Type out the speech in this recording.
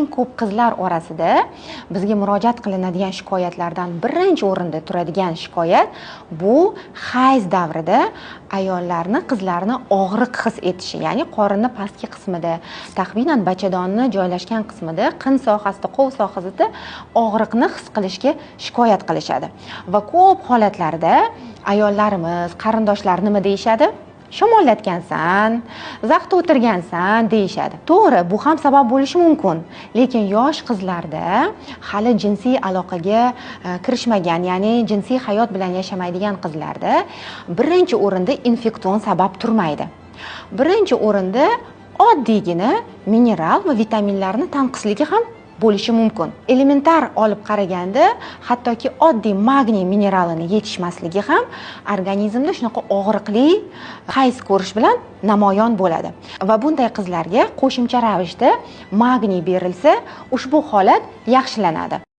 Ko'p qizlar orasida bizga murojaat qilinadigan shikoyatlardan birinchi o'rinda turadigan shikoyat bu hayz davrida ayollarni, qizlarni og'riq his etishi, ya'ni qorinni pastki qismida, taxminan bachadonni joylashgan qismida, qin sohasida, qov sohasida og'riqni his qilishga shikoyat qilishadi. Va ko'p holatlarda ayollarimiz, qarindoshlar nima deyishadi? Shamollatgansan, zaxda o'tirgansan deyishadi. To'g'ri, bu ham sabab bo'lishi mumkin, lekin yosh qizlarda hali jinsiy aloqaga kirishmagan, ya'ni jinsiy hayot bilan yashamaydigan qizlarda birinchi o'rinda infeksion sabab turmaydi. Birinchi o'rinda oddiygina mineral va vitaminlarni tanqisligi ham bo'lishi mumkin. Elementar olib qaraganda, hattoki oddiy magniy mineralini yetishmasligi ham organizmda shunaqa og'riqli hayz ko'rish bilan namoyon bo'ladi. Va bunday qizlarga qo'shimcha ravishda magniy berilsa, ushbu holat yaxshilanadi.